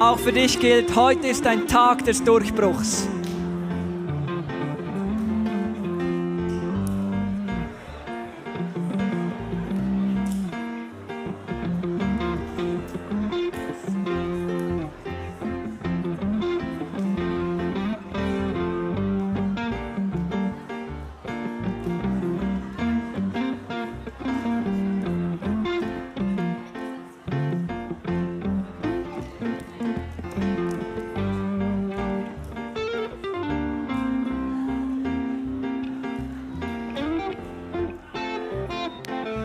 auch für dich gilt, heute ist ein Tag des Durchbruchs.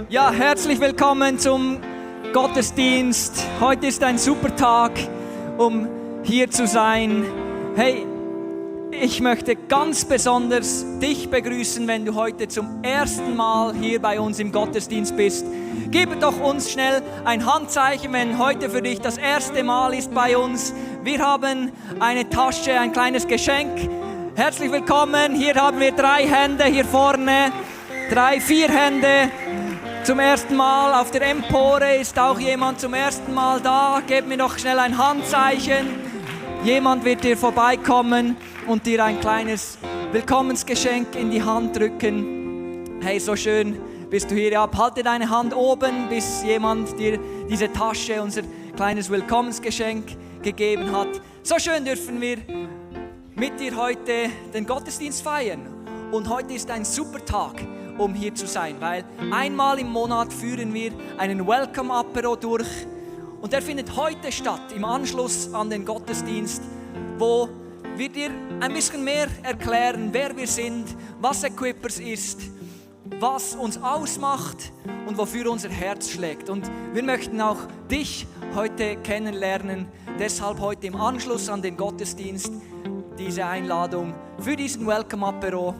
Ja, herzlich willkommen zum Gottesdienst. Heute ist ein super Tag, um hier zu sein. Hey, ich möchte ganz besonders dich begrüßen, wenn du heute zum ersten Mal hier bei uns im Gottesdienst bist. Gib doch uns schnell ein Handzeichen, wenn heute für dich das erste Mal ist bei uns. Wir haben eine Tasche, ein kleines Geschenk. Herzlich willkommen. Hier haben wir 3 Hände, hier vorne 3, 4 Hände. Zum ersten Mal auf der Empore ist auch jemand zum ersten Mal da. Gebt mir noch schnell ein Handzeichen. Jemand wird dir vorbeikommen und dir ein kleines Willkommensgeschenk in die Hand drücken. Hey, so schön bist du hier. Ja, halte deine Hand oben, bis jemand dir diese Tasche, unser kleines Willkommensgeschenk gegeben hat. So schön dürfen wir mit dir heute den Gottesdienst feiern. Und heute ist ein super Tag, um hier zu sein, weil einmal im Monat führen wir einen Welcome-Apero durch und der findet heute statt, im Anschluss an den Gottesdienst, wo wir dir ein bisschen mehr erklären, wer wir sind, was Equippers ist, was uns ausmacht und wofür unser Herz schlägt. Und wir möchten auch dich heute kennenlernen, deshalb heute im Anschluss an den Gottesdienst diese Einladung für diesen Welcome-Apero.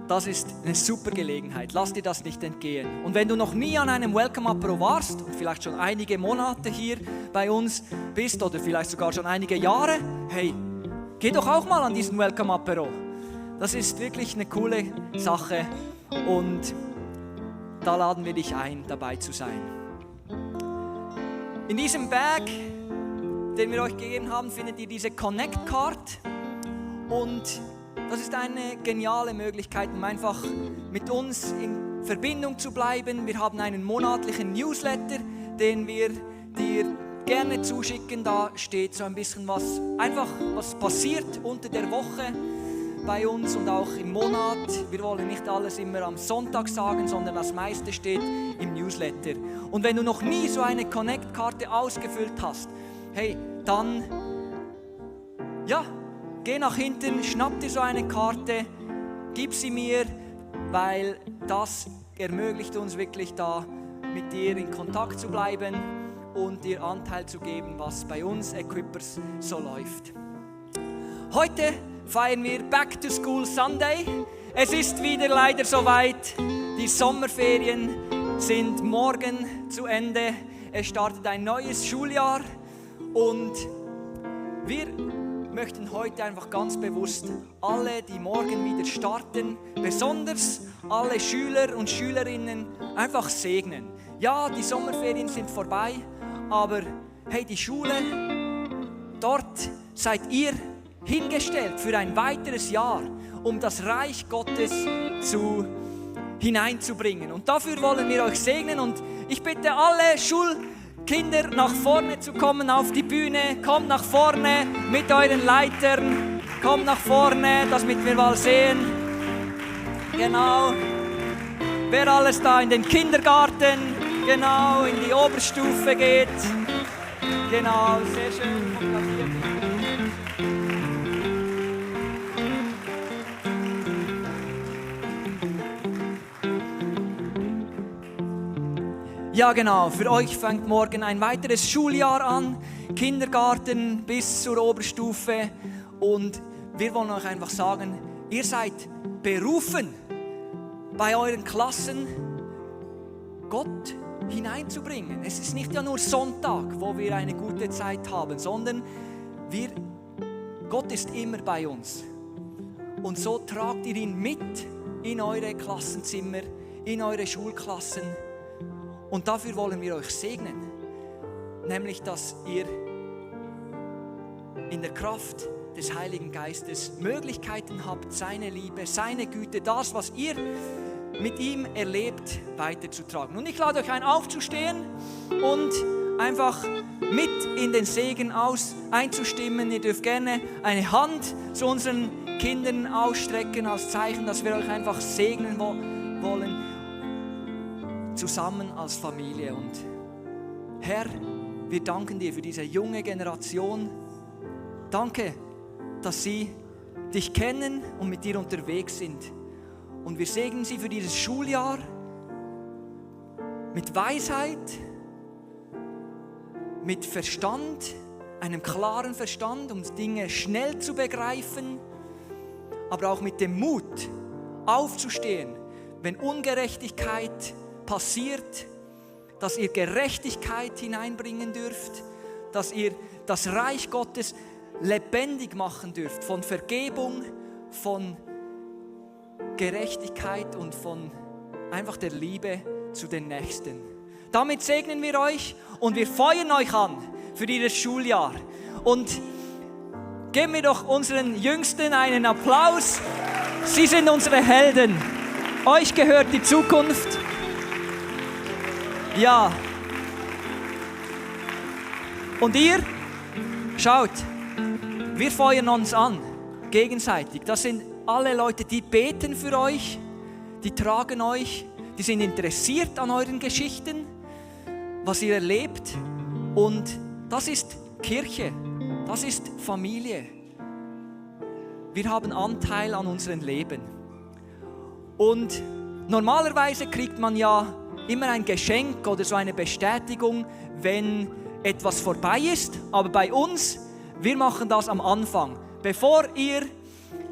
Das ist eine super Gelegenheit. Lass dir das nicht entgehen. Und wenn du noch nie an einem Welcome-Apero warst und vielleicht schon einige Monate hier bei uns bist oder vielleicht sogar schon einige Jahre, hey, geh doch auch mal an diesen Welcome-Apero. Das ist wirklich eine coole Sache und da laden wir dich ein, dabei zu sein. In diesem Bag, den wir euch gegeben haben, findet ihr diese Connect Card und das ist eine geniale Möglichkeit, um einfach mit uns in Verbindung zu bleiben. Wir haben einen monatlichen Newsletter, den wir dir gerne zuschicken. Da steht so ein bisschen was passiert unter der Woche bei uns und auch im Monat. Wir wollen nicht alles immer am Sonntag sagen, sondern das meiste steht im Newsletter. Und wenn du noch nie so eine Connect-Karte ausgefüllt hast, hey, dann geh nach hinten, schnapp dir so eine Karte, gib sie mir, weil das ermöglicht uns wirklich da mit dir in Kontakt zu bleiben und dir Anteil zu geben, was bei uns Equippers so läuft. Heute feiern wir Back to School Sunday. Es ist wieder leider soweit. Die Sommerferien sind morgen zu Ende. Es startet ein neues Schuljahr und wir möchten heute einfach ganz bewusst alle, die morgen wieder starten, besonders alle Schüler und Schülerinnen, einfach segnen. Ja, die Sommerferien sind vorbei, aber hey, die Schule, dort seid ihr hingestellt für ein weiteres Jahr, um das Reich Gottes hineinzubringen. Und dafür wollen wir euch segnen und ich bitte alle Schulkinder nach vorne zu kommen auf die Bühne. Kommt nach vorne mit euren Leitern. Kommt nach vorne, damit wir mal sehen. Genau. Wer alles da in den Kindergarten, genau, in die Oberstufe geht. Genau, sehr schön. Kommt nach hier. Ja genau, für euch fängt morgen ein weiteres Schuljahr an, Kindergarten bis zur Oberstufe und wir wollen euch einfach sagen, ihr seid berufen, bei euren Klassen Gott hineinzubringen. Es ist nicht ja nur Sonntag, wo wir eine gute Zeit haben, sondern Gott ist immer bei uns und so tragt ihr ihn mit in eure Klassenzimmer, in eure Schulklassen. Und dafür wollen wir euch segnen, nämlich, dass ihr in der Kraft des Heiligen Geistes Möglichkeiten habt, seine Liebe, seine Güte, das, was ihr mit ihm erlebt, weiterzutragen. Und ich lade euch ein, aufzustehen und einfach mit in den Segen einzustimmen. Ihr dürft gerne eine Hand zu unseren Kindern ausstrecken als Zeichen, dass wir euch einfach segnen wollen, zusammen als Familie. Und Herr, wir danken dir für diese junge Generation. Danke, dass sie dich kennen und mit dir unterwegs sind. Und wir segnen sie für dieses Schuljahr mit Weisheit, mit Verstand, einem klaren Verstand, um Dinge schnell zu begreifen, aber auch mit dem Mut, aufzustehen, wenn Ungerechtigkeit passiert, dass ihr Gerechtigkeit hineinbringen dürft, dass ihr das Reich Gottes lebendig machen dürft, von Vergebung, von Gerechtigkeit und von einfach der Liebe zu den Nächsten. Damit segnen wir euch und wir feuern euch an für dieses Schuljahr. Und geben wir doch unseren Jüngsten einen Applaus. Sie sind unsere Helden. Euch gehört die Zukunft. Ja. Und ihr, schaut, wir feuern uns an, gegenseitig. Das sind alle Leute, die beten für euch, die tragen euch, die sind interessiert an euren Geschichten, was ihr erlebt. Und das ist Kirche, das ist Familie. Wir haben Anteil an unserem Leben. Und normalerweise kriegt man ja immer ein Geschenk oder so eine Bestätigung, wenn etwas vorbei ist. Aber bei uns, wir machen das am Anfang. Bevor ihr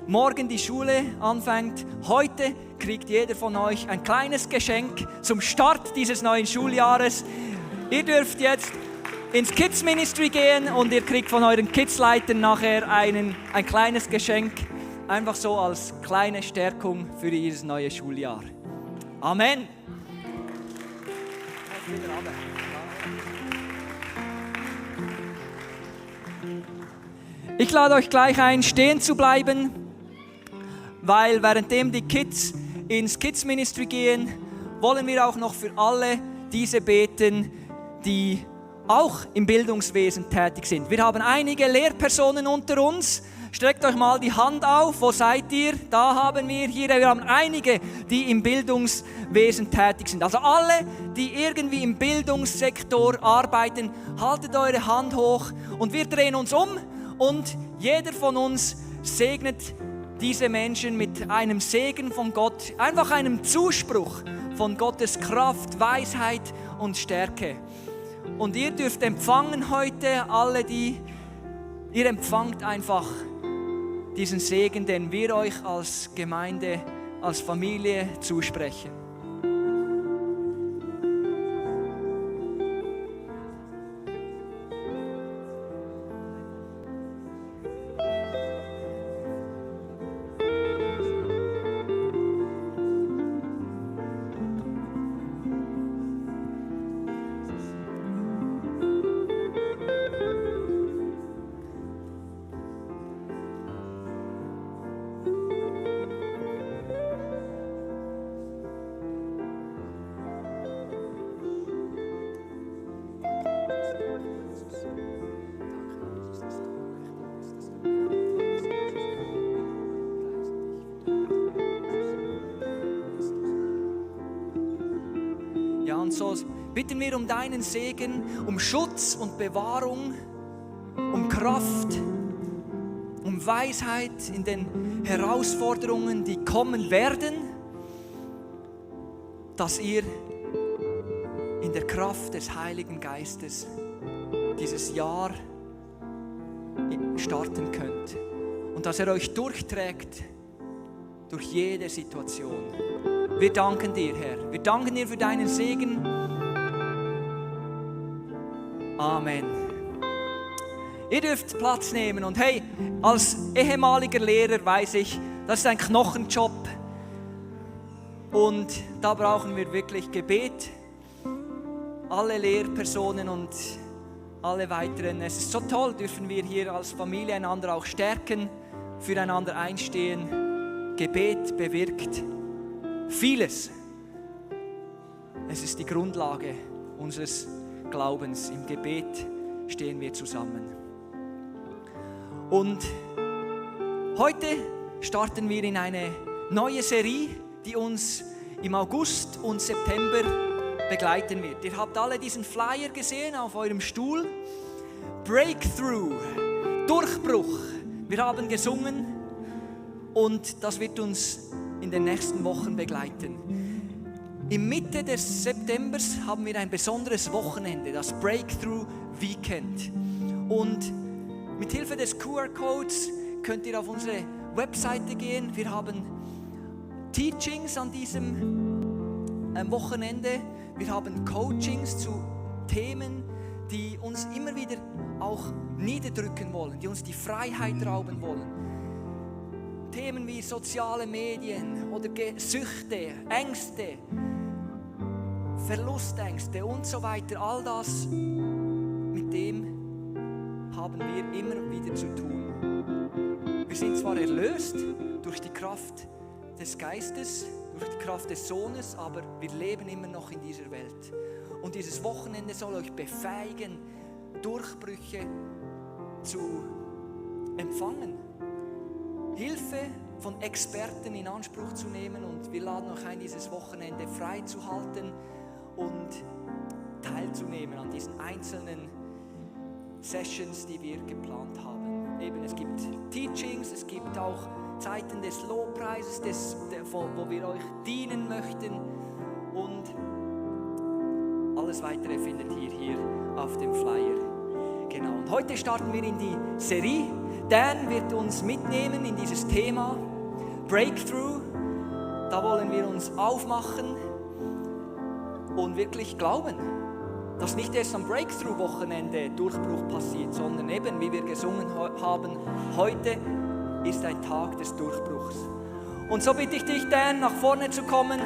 morgen die Schule anfängt, heute kriegt jeder von euch ein kleines Geschenk zum Start dieses neuen Schuljahres. Ihr dürft jetzt ins Kids Ministry gehen und ihr kriegt von euren Kidsleitern nachher ein kleines Geschenk, einfach so als kleine Stärkung für dieses neue Schuljahr. Amen. Ich lade euch gleich ein, stehen zu bleiben, weil währenddem die Kids ins Kids Ministry gehen, wollen wir auch noch für alle diese beten, die auch im Bildungswesen tätig sind. Wir haben einige Lehrpersonen unter uns. Streckt euch mal die Hand auf. Wo seid ihr? Da haben wir hier. Wir haben einige, die im Bildungswesen tätig sind. Also alle, die irgendwie im Bildungssektor arbeiten, haltet eure Hand hoch und wir drehen uns um und jeder von uns segnet diese Menschen mit einem Segen von Gott, einfach einem Zuspruch von Gottes Kraft, Weisheit und Stärke. Und ihr dürft empfangen heute, alle ihr empfangt einfach diesen Segen, den wir euch als Gemeinde, als Familie zusprechen. Und so bitten wir um deinen Segen, um Schutz und Bewahrung, um Kraft, um Weisheit in den Herausforderungen, die kommen werden, dass ihr in der Kraft des Heiligen Geistes dieses Jahr starten könnt und dass er euch durchträgt durch jede Situation. Wir danken dir, Herr. Wir danken dir für deinen Segen. Amen. Ihr dürft Platz nehmen und hey, als ehemaliger Lehrer weiß ich, das ist ein Knochenjob und da brauchen wir wirklich Gebet. Alle Lehrpersonen und alle weiteren. Es ist so toll, dürfen wir hier als Familie einander auch stärken, füreinander einstehen. Gebet bewirkt vieles. Es ist die Grundlage unseres Glaubens. Im Gebet stehen wir zusammen. Und heute starten wir in eine neue Serie, die uns im August und September begleiten wird. Ihr habt alle diesen Flyer gesehen auf eurem Stuhl. Breakthrough, Durchbruch. Wir haben gesungen und das wird uns in den nächsten Wochen begleiten. Im Mitte des Septembers haben wir ein besonderes Wochenende, das Breakthrough Weekend. Und mit Hilfe des QR-Codes könnt ihr auf unsere Webseite gehen. Wir haben Teachings an diesem Wochenende. Wir haben Coachings zu Themen, die uns immer wieder auch niederdrücken wollen, die uns die Freiheit rauben wollen. Themen wie soziale Medien oder Süchte, Ängste, Verlustängste und so weiter. All das, mit dem haben wir immer wieder zu tun. Wir sind zwar erlöst durch die Kraft des Geistes, durch die Kraft des Sohnes, aber wir leben immer noch in dieser Welt. Und dieses Wochenende soll euch befähigen, Durchbrüche zu empfangen, Hilfe von Experten in Anspruch zu nehmen, und wir laden euch ein, dieses Wochenende frei zu halten und teilzunehmen an diesen einzelnen Sessions, die wir geplant haben. Eben, es gibt Teachings, es gibt auch Zeiten des Lobpreises, wo wir euch dienen möchten, und alles Weitere findet ihr hier auf dem Flyer. Genau. Und heute starten wir in die Serie. Dan wird uns mitnehmen in dieses Thema Breakthrough. Da wollen wir uns aufmachen und wirklich glauben, dass nicht erst am Breakthrough-Wochenende Durchbruch passiert, sondern eben, wie wir gesungen haben, heute ist ein Tag des Durchbruchs. Und so bitte ich dich, Dan, nach vorne zu kommen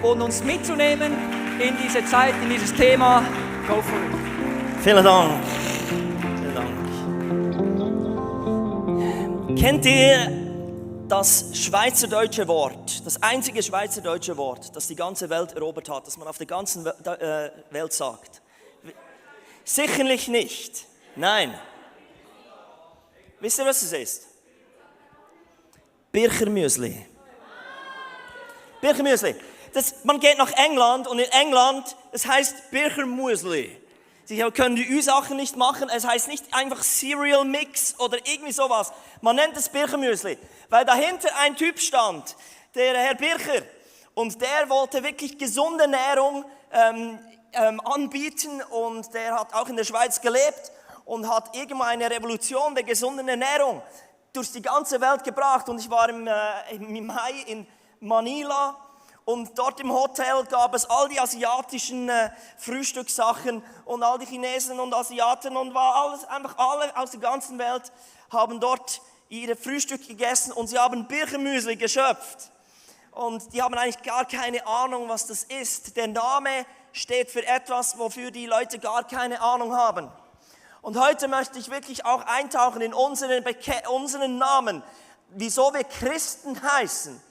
und uns mitzunehmen in diese Zeit, in dieses Thema. Go for it. Vielen Dank. Kennt ihr das schweizerdeutsche Wort, das einzige schweizerdeutsche Wort, das die ganze Welt erobert hat, das man auf der ganzen Welt sagt? Sicherlich nicht. Nein. Wisst ihr, was es ist? Birchermüsli. Birchermüsli. Man geht nach England und in England, es heißt Birchermüsli. Sie können die Ü-Sachen nicht machen, es heißt nicht einfach Cereal Mix oder irgendwie sowas. Man nennt es Birchermüsli, weil dahinter ein Typ stand, der Herr Bircher, und der wollte wirklich gesunde Ernährung anbieten, und der hat auch in der Schweiz gelebt und hat irgendwann eine Revolution der gesunden Ernährung durch die ganze Welt gebracht. Und ich war im Mai in Manila, und dort im Hotel gab es all die asiatischen Frühstückssachen und all die Chinesen und Asiaten, und war alles, einfach alle aus der ganzen Welt haben dort ihre Frühstück gegessen, und sie haben Birchermüsli geschöpft. Und die haben eigentlich gar keine Ahnung, was das ist. Der Name steht für etwas, wofür die Leute gar keine Ahnung haben. Und heute möchte ich wirklich auch eintauchen in unseren Namen, wieso wir Christen heißen.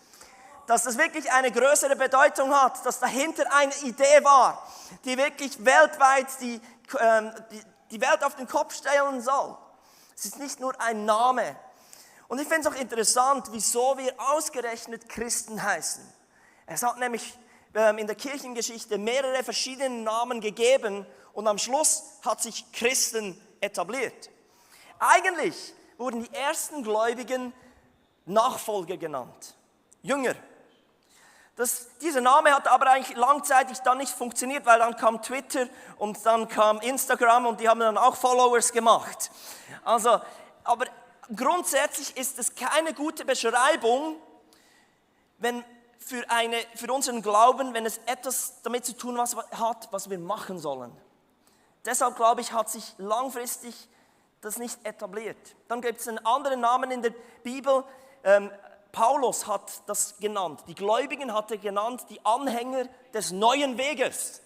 Dass das wirklich eine größere Bedeutung hat, dass dahinter eine Idee war, die wirklich weltweit die Welt auf den Kopf stellen soll. Es ist nicht nur ein Name. Und ich finde es auch interessant, wieso wir ausgerechnet Christen heißen. Es hat nämlich in der Kirchengeschichte mehrere verschiedene Namen gegeben, und am Schluss hat sich Christen etabliert. Eigentlich wurden die ersten Gläubigen Nachfolger genannt, Jünger. Dieser Name hat aber eigentlich langzeitig dann nicht funktioniert, weil dann kam Twitter und dann kam Instagram, und die haben dann auch Followers gemacht. Also, aber grundsätzlich ist es keine gute Beschreibung, für unseren Glauben, wenn es etwas damit zu tun hat, was wir machen sollen. Deshalb, glaube ich, hat sich langfristig das nicht etabliert. Dann gibt es einen anderen Namen in der Bibel, Paulus hat das genannt. Die Gläubigen hat er genannt, die Anhänger des neuen Weges.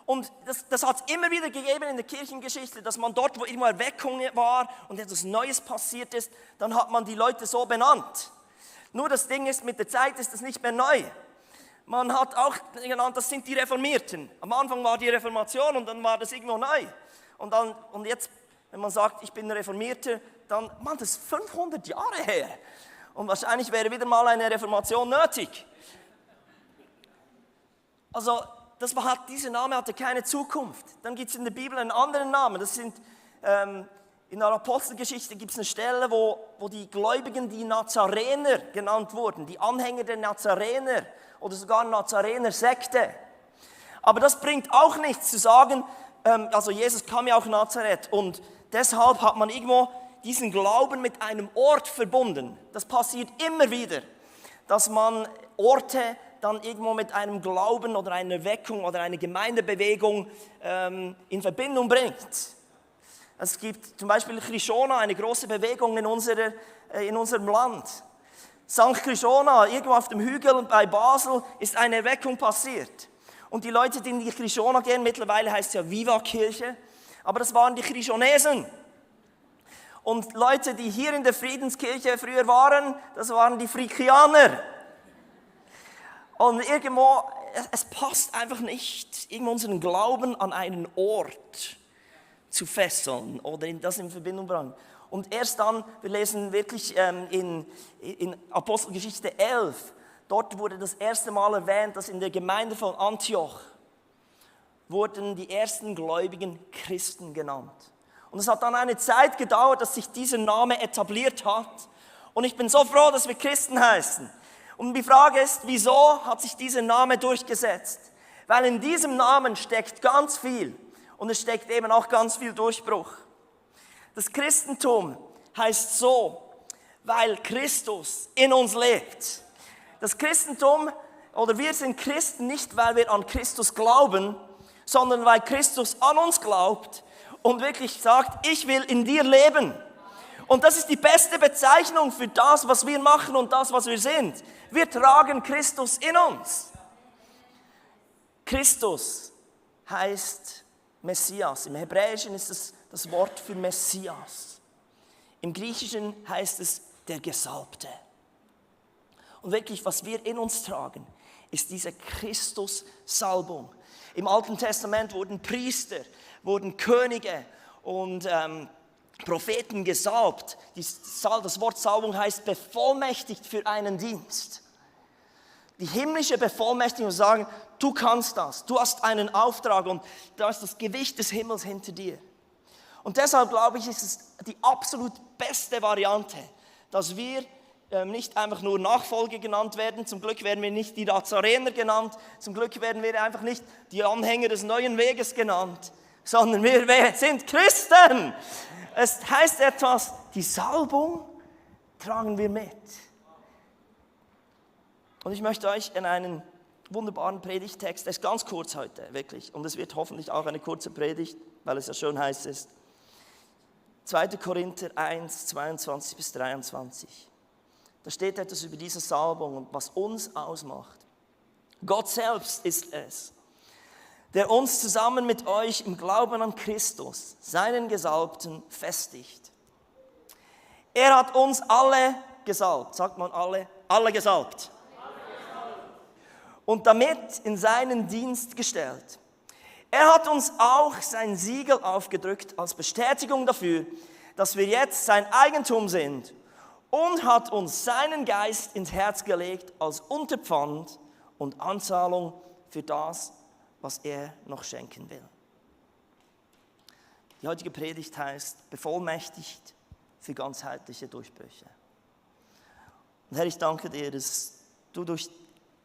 Und das hat es immer wieder gegeben in der Kirchengeschichte, dass man dort, wo irgendwo Erweckung war und etwas Neues passiert ist, dann hat man die Leute so benannt. Nur das Ding ist, mit der Zeit ist das nicht mehr neu. Man hat auch genannt, das sind die Reformierten. Am Anfang war die Reformation und dann war das irgendwo neu. Und jetzt, wenn man sagt, ich bin Reformierter, dann, Mann, das ist 500 Jahre her. Und wahrscheinlich wäre wieder mal eine Reformation nötig. Also, dieser Name hatte keine Zukunft. Dann gibt es in der Bibel einen anderen Namen. Das sind, in der Apostelgeschichte gibt es eine Stelle, wo die Gläubigen die Nazarener genannt wurden, die Anhänger der Nazarener oder sogar Nazarener-Sekte. Aber das bringt auch nichts zu sagen, also Jesus kam ja auch Nazareth und deshalb hat man irgendwo diesen Glauben mit einem Ort verbunden. Das passiert immer wieder, dass man Orte dann irgendwo mit einem Glauben oder einer Erweckung oder einer Gemeindebewegung in Verbindung bringt. Es gibt zum Beispiel Krishona, eine große Bewegung in unserem Land. St. Krishona, irgendwo auf dem Hügel bei Basel, ist eine Erweckung passiert. Und die Leute, die in die Krishona gehen, mittlerweile heißt es ja Viva-Kirche, aber das waren die Krishonesen. Und Leute, die hier in der Friedenskirche früher waren, das waren die Frikianer. Und irgendwo, es passt einfach nicht, irgendwo unseren Glauben an einen Ort zu fesseln oder das in Verbindung bringen. Und erst dann, wir lesen wirklich in Apostelgeschichte 11, dort wurde das erste Mal erwähnt, dass in der Gemeinde von Antioch wurden die ersten gläubigen Christen genannt. Und es hat dann eine Zeit gedauert, dass sich dieser Name etabliert hat. Und ich bin so froh, dass wir Christen heißen. Und die Frage ist, wieso hat sich dieser Name durchgesetzt? Weil in diesem Namen steckt ganz viel. Und es steckt eben auch ganz viel Durchbruch. Das Christentum heißt so, weil Christus in uns lebt. Das Christentum, oder wir sind Christen nicht, weil wir an Christus glauben, sondern weil Christus an uns glaubt und wirklich sagt, ich will in dir leben. Und das ist die beste Bezeichnung für das, was wir machen und das, was wir sind. Wir tragen Christus in uns. Christus heißt Messias. Im Hebräischen ist es das Wort für Messias. Im Griechischen heißt es der Gesalbte. Und wirklich, was wir in uns tragen, ist diese Christus-Salbung. Im Alten Testament wurden Priester, wurden Könige und Propheten gesalbt. Das Wort Salbung heißt bevollmächtigt für einen Dienst. Die himmlische Bevollmächtigung sagen, du kannst das, du hast einen Auftrag und da ist das Gewicht des Himmels hinter dir. Und deshalb glaube ich, ist es die absolut beste Variante, dass wir nicht einfach nur Nachfolger genannt werden, zum Glück werden wir nicht die Nazarener genannt, zum Glück werden wir einfach nicht die Anhänger des neuen Weges genannt, sondern wir sind Christen. Es heißt etwas, die Salbung tragen wir mit. Und ich möchte euch in einen wunderbaren Predigttext, der ist ganz kurz heute, wirklich, und es wird hoffentlich auch eine kurze Predigt, weil es ja schön heiß ist. 2. Korinther 1, 22 bis 23. Da steht etwas über diese Salbung und was uns ausmacht. Gott selbst ist es, der uns zusammen mit euch im Glauben an Christus, seinen Gesalbten, festigt. Er hat uns alle gesalbt, sagt man alle gesalbt. Und damit in seinen Dienst gestellt. Er hat uns auch sein Siegel aufgedrückt als Bestätigung dafür, dass wir jetzt sein Eigentum sind und hat uns seinen Geist ins Herz gelegt als Unterpfand und Anzahlung für das, was er noch schenken will. Die heutige Predigt heißt bevollmächtigt für ganzheitliche Durchbrüche. Und Herr, ich danke dir, dass du durch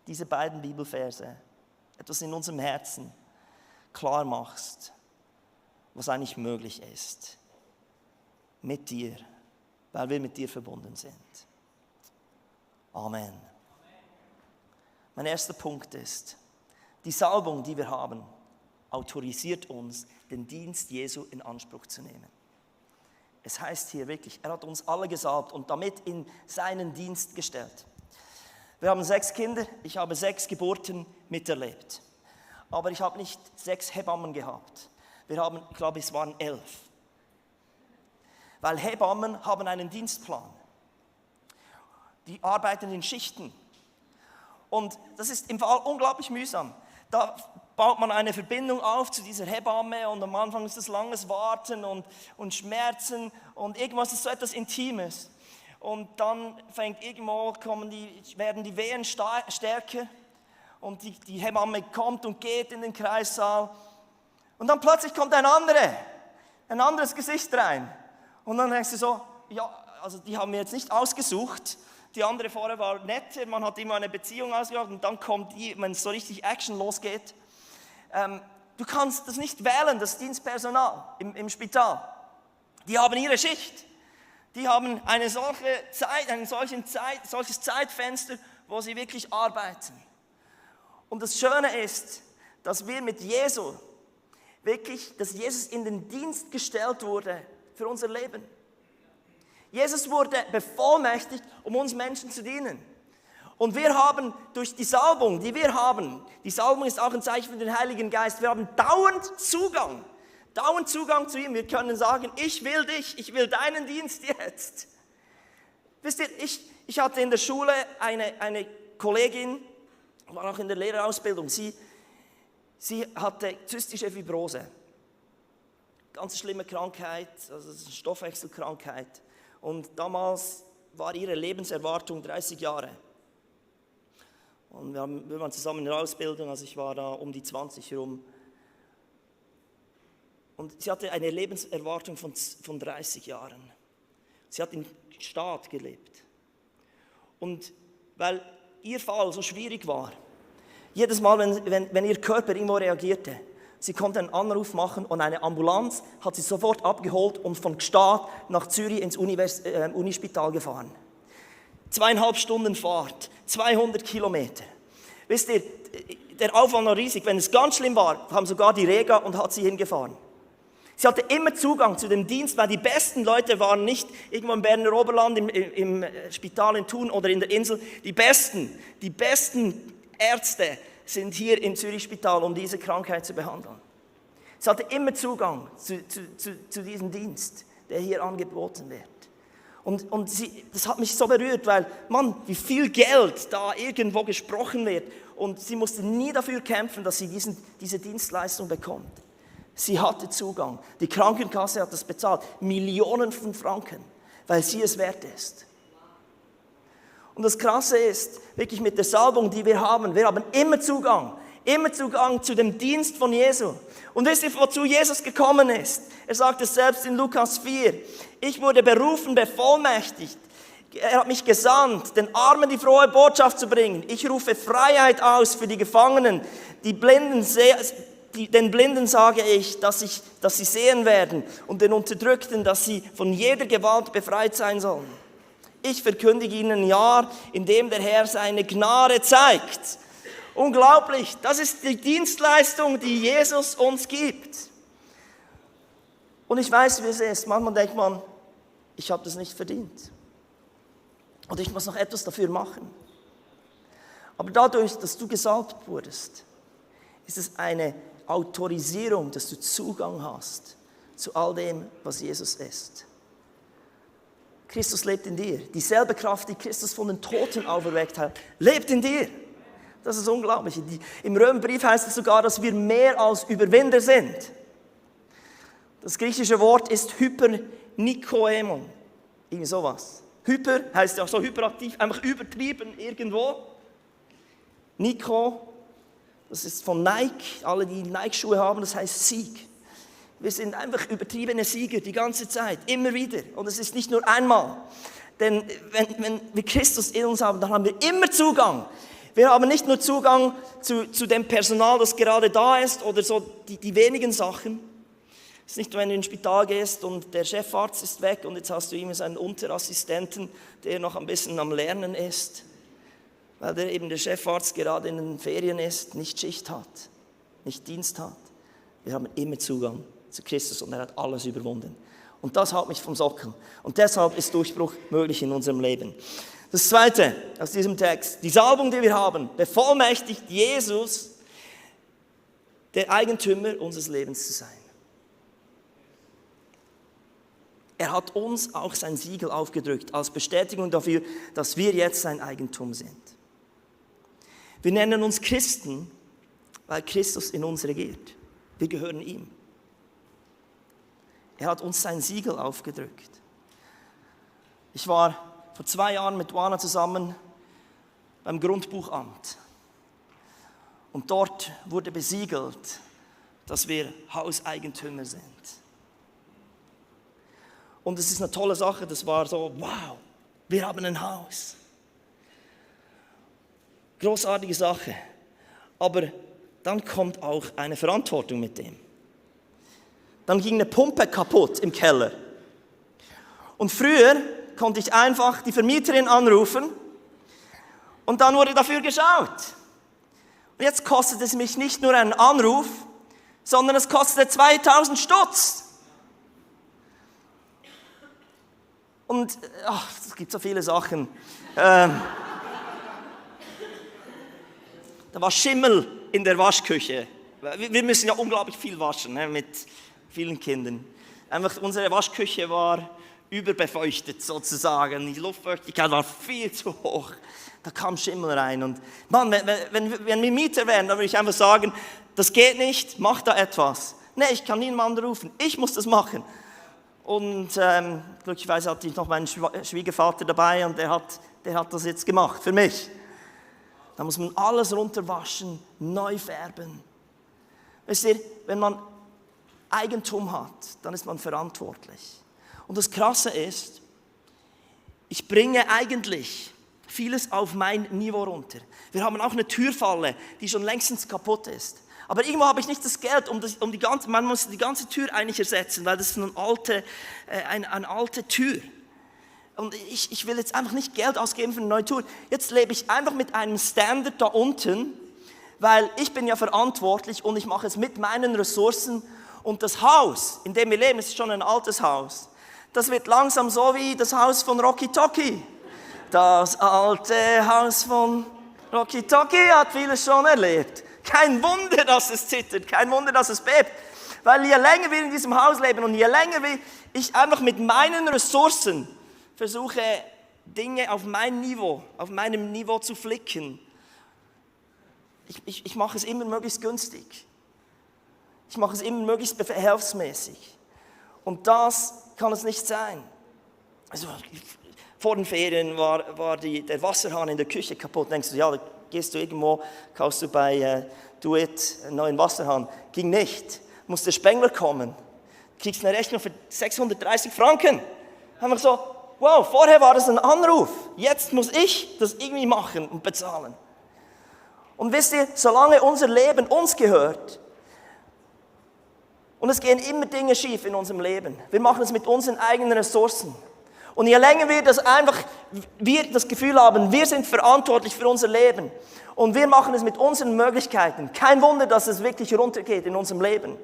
diese beiden Bibelverse etwas in unserem Herzen klar machst, was eigentlich möglich ist mit dir, weil wir mit dir verbunden sind. Amen. Mein erster Punkt ist, die Salbung, die wir haben, autorisiert uns, den Dienst Jesu in Anspruch zu nehmen. Es heißt hier wirklich, er hat uns alle gesalbt und damit in seinen Dienst gestellt. Wir haben 6 Kinder, ich habe 6 Geburten miterlebt. aber ich habe nicht 6 Hebammen gehabt. Wir haben, ich glaube, es waren 11. Weil Hebammen haben einen Dienstplan. Die arbeiten in Schichten. Und das ist im Fall unglaublich mühsam. Da baut man eine Verbindung auf zu dieser Hebamme und am Anfang ist das langes Warten und Schmerzen und irgendwas ist so etwas Intimes. Und dann werden die Wehen stärker und die Hebamme kommt und geht in den Kreissaal und dann plötzlich kommt ein anderes Gesicht rein. Und dann denkst du so, ja, also die haben wir jetzt nicht ausgesucht. Die andere vorher war netter, man hat immer eine Beziehung ausgesucht und dann kommt die, wenn es so richtig Action losgeht. Du kannst das nicht wählen, das Dienstpersonal im Spital. Die haben ihre Schicht. Die haben eine solche Zeit, solches Zeitfenster, wo sie wirklich arbeiten. Und das Schöne ist, dass wir mit Jesus dass Jesus in den Dienst gestellt wurde für unser Leben. Jesus wurde bevollmächtigt, um uns Menschen zu dienen. Und wir haben durch die Salbung, die wir haben, die Salbung ist auch ein Zeichen für den Heiligen Geist, wir haben dauernd Zugang zu ihm. Wir können sagen, ich will dich, ich will deinen Dienst jetzt. Wisst ihr, ich hatte in der Schule eine Kollegin, war auch in der Lehrerausbildung, sie hatte zystische Fibrose. Ganz schlimme Krankheit, also eine Stoffwechselkrankheit. Und damals war ihre Lebenserwartung 30 Jahre. Und wir waren zusammen in der Ausbildung, also ich war da um die 20 herum. Und sie hatte eine Lebenserwartung von 30 Jahren. Sie hat im Staat gelebt. Und weil ihr Fall so schwierig war, jedes Mal, wenn ihr Körper irgendwo reagierte, sie konnte einen Anruf machen und eine Ambulanz hat sie sofort abgeholt und von Gstaad nach Zürich ins Unispital gefahren. 2,5 Stunden Fahrt, 200 Kilometer. Wisst ihr, der Aufwand war riesig. Wenn es ganz schlimm war, haben sogar die Rega und hat sie hingefahren. Sie hatte immer Zugang zu dem Dienst, weil die besten Leute waren nicht irgendwo im Berner Oberland, im Spital in Thun oder in der Insel. Die besten Ärzte sind hier im Zürich-Spital, um diese Krankheit zu behandeln. Sie hatte immer Zugang zu diesem Dienst, der hier angeboten wird. Und das hat mich so berührt, weil, Mann, wie viel Geld da irgendwo gesprochen wird. Und sie musste nie dafür kämpfen, dass sie diese Dienstleistung bekommt. Sie hatte Zugang. Die Krankenkasse hat das bezahlt. Millionen von Franken, weil sie es wert ist. Und das Krasse ist, wirklich mit der Salbung, die wir haben immer Zugang zu dem Dienst von Jesu. Und wisst ihr, wozu Jesus gekommen ist? Er sagt es selbst in Lukas 4. Ich wurde berufen, bevollmächtigt. Er hat mich gesandt, den Armen die frohe Botschaft zu bringen. Ich rufe Freiheit aus für die Gefangenen. Den Blinden sage ich, dass sie sehen werden. Und den Unterdrückten, dass sie von jeder Gewalt befreit sein sollen. Ich verkündige ihnen ein Jahr, in dem der Herr seine Gnade zeigt. Unglaublich, das ist die Dienstleistung, die Jesus uns gibt. Und ich weiß, wie es ist. Manchmal denkt man, ich habe das nicht verdient. Oder ich muss noch etwas dafür machen. Aber dadurch, dass du gesalbt wurdest, ist es eine Autorisierung, dass du Zugang hast zu all dem, was Jesus ist. Christus lebt in dir. Dieselbe Kraft, die Christus von den Toten auferweckt hat, lebt in dir. Das ist unglaublich. Im Römerbrief heißt es sogar, dass wir mehr als Überwinder sind. Das griechische Wort ist Hypernikoemon. Irgendwie sowas. Hyper heißt ja so hyperaktiv, einfach übertrieben irgendwo. Niko, das ist von Nike. Alle, die Nike-Schuhe haben, das heißt Sieg. Wir sind einfach übertriebene Sieger die ganze Zeit, immer wieder. Und es ist nicht nur einmal. Denn wenn wir Christus in uns haben, dann haben wir immer Zugang. Wir haben nicht nur Zugang zu dem Personal, das gerade da ist oder so die wenigen Sachen. Es ist nicht, wenn du ins Spital gehst und der Chefarzt ist weg und jetzt hast du immer so einen Unterassistenten, der noch ein bisschen am Lernen ist, weil der Chefarzt gerade in den Ferien ist, nicht Schicht hat, nicht Dienst hat. Wir haben immer Zugang zu Christus und er hat alles überwunden. Und das hält mich vom Sockel. Und deshalb ist Durchbruch möglich in unserem Leben. Das Zweite aus diesem Text, die Salbung, die wir haben, bevollmächtigt Jesus, der Eigentümer unseres Lebens zu sein. Er hat uns auch sein Siegel aufgedrückt, als Bestätigung dafür, dass wir jetzt sein Eigentum sind. Wir nennen uns Christen, weil Christus in uns regiert. Wir gehören ihm. Er hat uns sein Siegel aufgedrückt. Ich war vor 2 Jahren mit Duana zusammen beim Grundbuchamt. Und dort wurde besiegelt, dass wir Hauseigentümer sind. Und es ist eine tolle Sache, das war so, wow, wir haben ein Haus. Großartige Sache. Aber dann kommt auch eine Verantwortung mit dem. Dann ging eine Pumpe kaputt im Keller. Und früher konnte ich einfach die Vermieterin anrufen und dann wurde dafür geschaut. Und jetzt kostet es mich nicht nur einen Anruf, sondern es kostet 2000 Stutz. Und es gibt so viele Sachen. Da war Schimmel in der Waschküche. Wir müssen ja unglaublich viel waschen, mit vielen Kindern. Einfach unsere Waschküche war überbefeuchtet sozusagen. Die Luftfeuchtigkeit war viel zu hoch. Da kam Schimmel rein. Und Mann, wenn wir Mieter wären, dann würde ich einfach sagen, das geht nicht, mach da etwas. Nee, ich kann niemanden rufen, ich muss das machen. Und glücklicherweise hatte ich noch meinen Schwiegervater dabei und der hat das jetzt gemacht für mich. Da muss man alles runterwaschen, neu färben. Wisst ihr, wenn man Eigentum hat, dann ist man verantwortlich. Und das Krasse ist, ich bringe eigentlich vieles auf mein Niveau runter. Wir haben auch eine Türfalle, die schon längstens kaputt ist. Aber irgendwo habe ich nicht das Geld, man muss die ganze Tür eigentlich ersetzen, weil das ist eine alte Tür. Und ich will jetzt einfach nicht Geld ausgeben für eine neue Tür. Jetzt lebe ich einfach mit einem Standard da unten, weil ich bin ja verantwortlich und ich mache es mit meinen Ressourcen. Und das Haus, in dem wir leben, ist schon ein altes Haus. Das wird langsam so wie das Haus von Rocky Talkie. Das alte Haus von Rocky Talkie hat vieles schon erlebt. Kein Wunder, dass es zittert, kein Wunder, dass es bebt. Weil je länger wir in diesem Haus leben und je länger ich einfach mit meinen Ressourcen versuche, Dinge auf meinem Niveau zu flicken. Ich mache es immer möglichst günstig. Ich mache es immer möglichst behelfsmäßig. Und das kann es nicht sein. Also, vor den Ferien war der Wasserhahn in der Küche kaputt. Denkst du, ja, da gehst du irgendwo, kaufst du bei Do-It einen neuen Wasserhahn. Ging nicht. Muss der Spengler kommen. Kriegst eine Rechnung für 630 Franken. Haben wir so, wow, vorher war das ein Anruf. Jetzt muss ich das irgendwie machen und bezahlen. Und wisst ihr, solange unser Leben uns gehört, und es gehen immer Dinge schief in unserem Leben. Wir machen es mit unseren eigenen Ressourcen. Und je länger wir das Gefühl haben, wir sind verantwortlich für unser Leben und wir machen es mit unseren Möglichkeiten. Kein Wunder, dass es wirklich runtergeht in unserem Leben.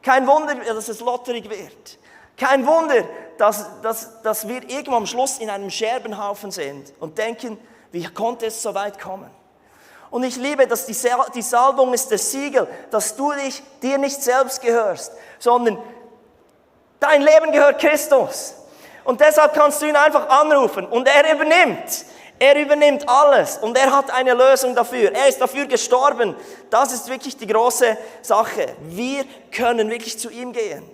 Kein Wunder, dass es lotterig wird. Kein Wunder, dass wir irgendwo am Schluss in einem Scherbenhaufen sind und denken, wie konnte es so weit kommen? Und ich liebe, dass die Salbung ist das Siegel, dass du dir nicht selbst gehörst, sondern dein Leben gehört Christus. Und deshalb kannst du ihn einfach anrufen und er übernimmt alles und er hat eine Lösung dafür. Er ist dafür gestorben. Das ist wirklich die große Sache. Wir können wirklich zu ihm gehen.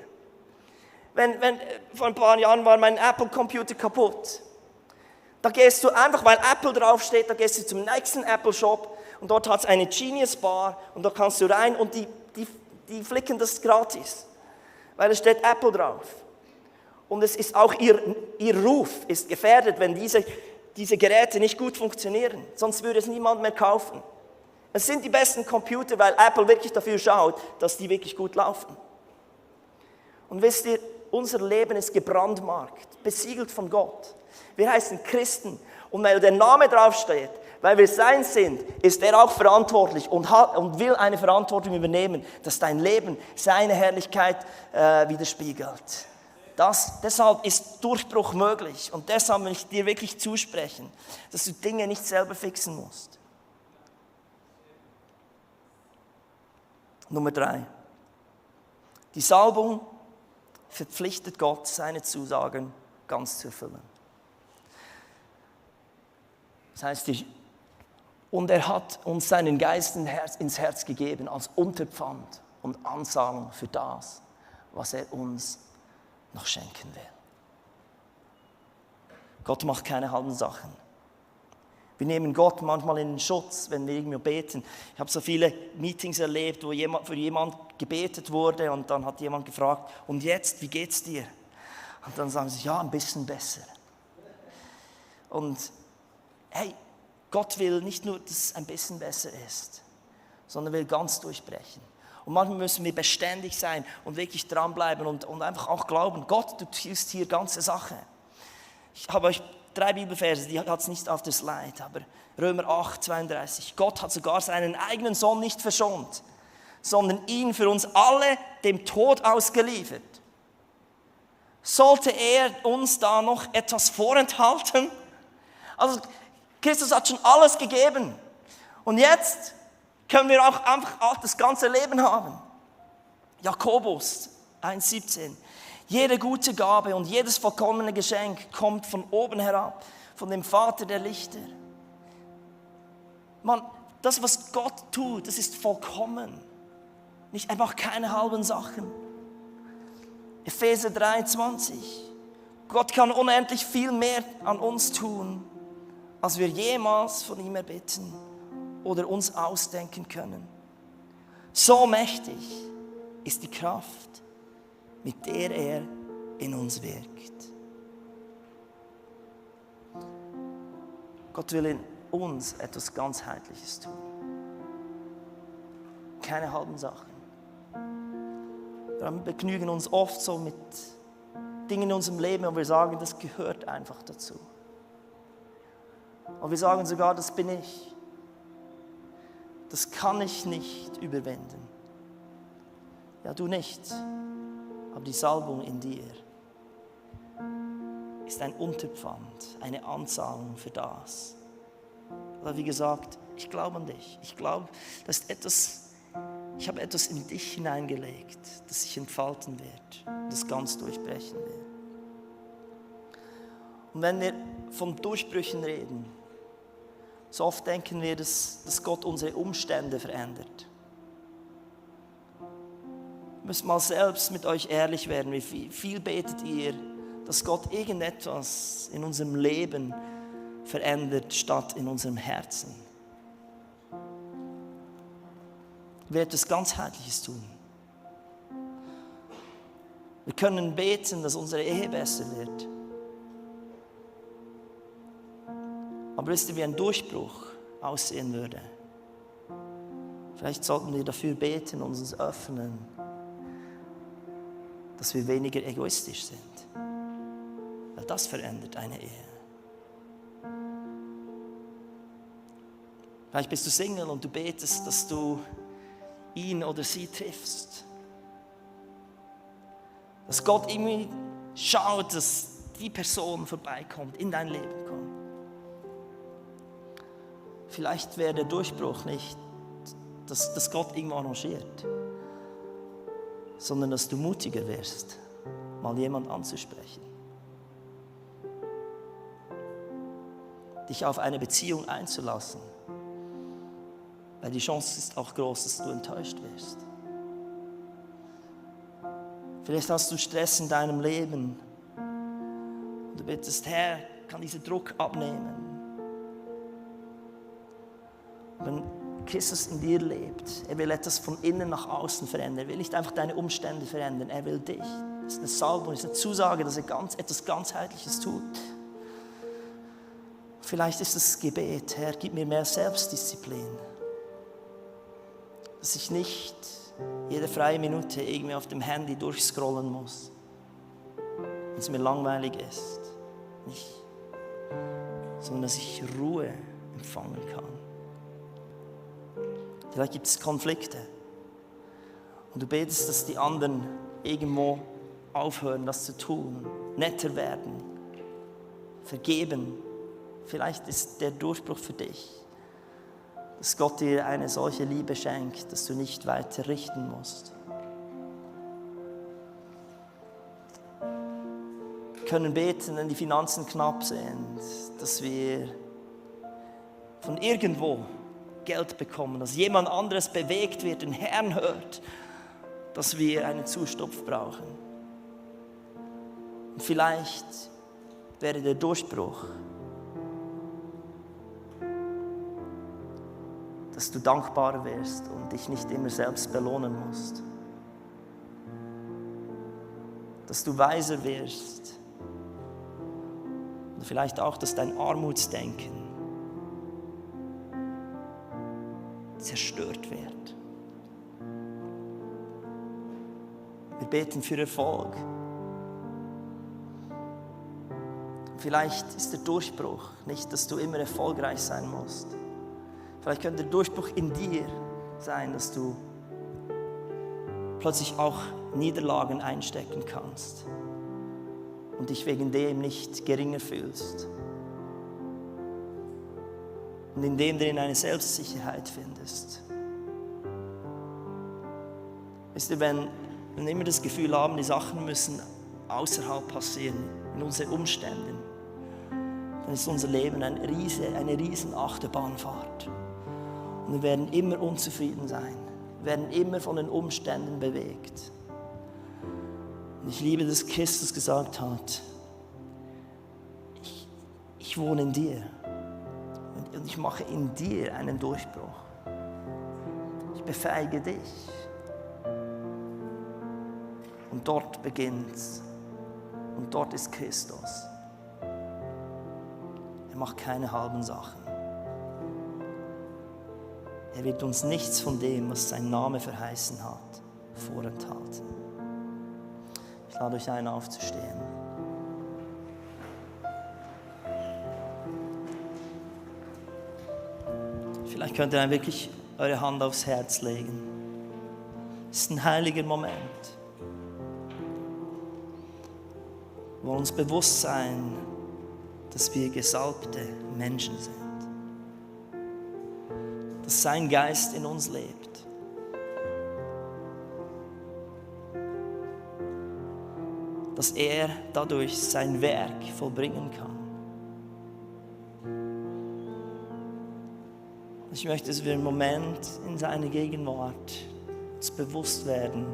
Vor ein paar Jahren war mein Apple-Computer kaputt. Da gehst du einfach, weil Apple draufsteht, da gehst du zum nächsten Apple-Shop und dort hat es eine Genius Bar und da kannst du rein und die flicken das gratis, weil es steht Apple drauf. Und es ist auch ihr Ruf ist gefährdet, wenn diese Geräte nicht gut funktionieren, sonst würde es niemand mehr kaufen. Es sind die besten Computer, weil Apple wirklich dafür schaut, dass die wirklich gut laufen. Und wisst ihr, unser Leben ist gebrandmarkt, besiegelt von Gott. Wir heißen Christen und weil der Name draufsteht, weil wir sein sind, ist er auch verantwortlich und will eine Verantwortung übernehmen, dass dein Leben seine Herrlichkeit widerspiegelt. Deshalb ist Durchbruch möglich und deshalb will ich dir wirklich zusprechen, dass du Dinge nicht selber fixen musst. Nummer 3. Die Salbung verpflichtet Gott, seine Zusagen ganz zu erfüllen. Das heißt, und er hat uns seinen Geist ins Herz gegeben als Unterpfand und Anzahlung für das, was er uns noch schenken will. Gott macht keine halben Sachen. Wir nehmen Gott manchmal in den Schutz, wenn wir irgendwie beten. Ich habe so viele Meetings erlebt, wo für jemand gebetet wurde und dann hat jemand gefragt, und jetzt, wie geht's dir? Und dann sagen sie, ja, ein bisschen besser. Und hey, Gott will nicht nur, dass es ein bisschen besser ist, sondern will ganz durchbrechen. Und manchmal müssen wir beständig sein und wirklich dranbleiben und einfach auch glauben, Gott, du tust hier ganze Sache. Ich habe euch 3 Bibelverse, die hat es nicht auf der Slide, aber Römer 8, 32. Gott hat sogar seinen eigenen Sohn nicht verschont, sondern ihn für uns alle dem Tod ausgeliefert. Sollte er uns da noch etwas vorenthalten? Also Christus hat schon alles gegeben. Und jetzt können wir auch einfach das ganze Leben haben. Jakobus 1,17. Jede gute Gabe und jedes vollkommene Geschenk kommt von oben herab, von dem Vater der Lichter. Mann, das, was Gott tut, das ist vollkommen. Er macht keine halben Sachen. Epheser 3,20. Gott kann unendlich viel mehr an uns tun, als wir jemals von ihm erbitten oder uns ausdenken können. So mächtig ist die Kraft, mit der er in uns wirkt. Gott will in uns etwas Ganzheitliches tun. Keine halben Sachen. Wir begnügen uns oft so mit Dingen in unserem Leben und wir sagen, das gehört einfach dazu. Und wir sagen sogar, das bin ich. Das kann ich nicht überwinden. Ja, du nicht. Aber die Salbung in dir ist ein Unterpfand, eine Anzahlung für das. Aber wie gesagt, ich glaube an dich. Ich glaube, ich habe etwas in dich hineingelegt, das sich entfalten wird, das ganz durchbrechen wird. Und wenn wir von Durchbrüchen reden, so oft denken wir, dass Gott unsere Umstände verändert. Ihr müsst mal selbst mit euch ehrlich werden, wie viel betet ihr, dass Gott irgendetwas in unserem Leben verändert, statt in unserem Herzen. Er wird etwas Ganzheitliches tun. Wir können beten, dass unsere Ehe besser wird. Aber wisst ihr, wie ein Durchbruch aussehen würde? Vielleicht sollten wir dafür beten und uns öffnen, dass wir weniger egoistisch sind. Weil das verändert eine Ehe. Vielleicht bist du Single und du betest, dass du ihn oder sie triffst. Dass Gott irgendwie schaut, dass die Person vorbeikommt, in dein Leben kommt. Vielleicht wäre der Durchbruch nicht, dass Gott irgendwo arrangiert, sondern dass du mutiger wirst, mal jemand anzusprechen. Dich auf eine Beziehung einzulassen, weil die Chance ist auch groß, dass du enttäuscht wirst. Vielleicht hast du Stress in deinem Leben und du bittest, Herr, kann dieser Druck abnehmen. Wenn Christus in dir lebt, er will etwas von innen nach außen verändern. Er will nicht einfach deine Umstände verändern, er will dich. Das ist eine Salbung, das ist eine Zusage, dass er etwas Ganzheitliches tut. Vielleicht ist das Gebet, Herr, gib mir mehr Selbstdisziplin. Dass ich nicht jede freie Minute irgendwie auf dem Handy durchscrollen muss, wenn es mir langweilig ist. Nicht, sondern dass ich Ruhe empfangen kann. Vielleicht gibt es Konflikte und du betest, dass die anderen irgendwo aufhören, das zu tun, netter werden, vergeben. Vielleicht ist der Durchbruch für dich, dass Gott dir eine solche Liebe schenkt, dass du nicht weiter richten musst. Wir können beten, wenn die Finanzen knapp sind, dass wir von irgendwo Geld bekommen, dass jemand anderes bewegt wird, den Herrn hört, dass wir einen Zustopf brauchen. Und vielleicht wäre der Durchbruch, dass du dankbar wirst und dich nicht immer selbst belohnen musst. Dass du weiser wirst. Und vielleicht auch, dass dein Armutsdenken zerstört wird. Wir beten für Erfolg. Vielleicht ist der Durchbruch nicht, dass du immer erfolgreich sein musst. Vielleicht könnte der Durchbruch in dir sein, dass du plötzlich auch Niederlagen einstecken kannst und dich wegen dem nicht geringer fühlst. Und in dem drin eine Selbstsicherheit findest. Wisst ihr, wenn wir immer das Gefühl haben, die Sachen müssen außerhalb passieren, in unseren Umständen, dann ist unser Leben eine riesen Achterbahnfahrt. Und wir werden immer unzufrieden sein. Wir werden immer von den Umständen bewegt. Und ich liebe, dass Christus gesagt hat, ich wohne in dir. Und ich mache in dir einen Durchbruch. Ich befähige dich. Und dort beginnt's. Und dort ist Christus. Er macht keine halben Sachen. Er wird uns nichts von dem, was sein Name verheißen hat, vorenthalten. Ich lade euch ein, aufzustehen. Vielleicht könnt ihr wirklich eure Hand aufs Herz legen. Es ist ein heiliger Moment, wo uns bewusst sein, dass wir gesalbte Menschen sind. Dass sein Geist in uns lebt. Dass er dadurch sein Werk vollbringen kann. Ich möchte, dass wir im Moment in seiner Gegenwart uns bewusst werden,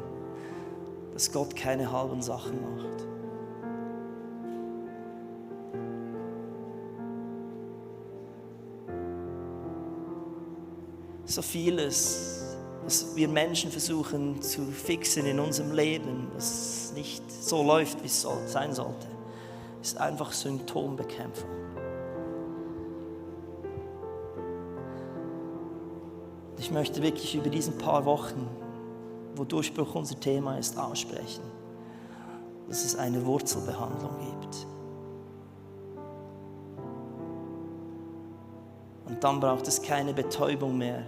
dass Gott keine halben Sachen macht. So vieles, was wir Menschen versuchen zu fixen in unserem Leben, was nicht so läuft, wie es sein sollte, ist einfach Symptombekämpfung. Ich möchte wirklich über diesen paar Wochen, wo Durchbruch unser Thema ist, aussprechen, dass es eine Wurzelbehandlung gibt. Und dann braucht es keine Betäubung mehr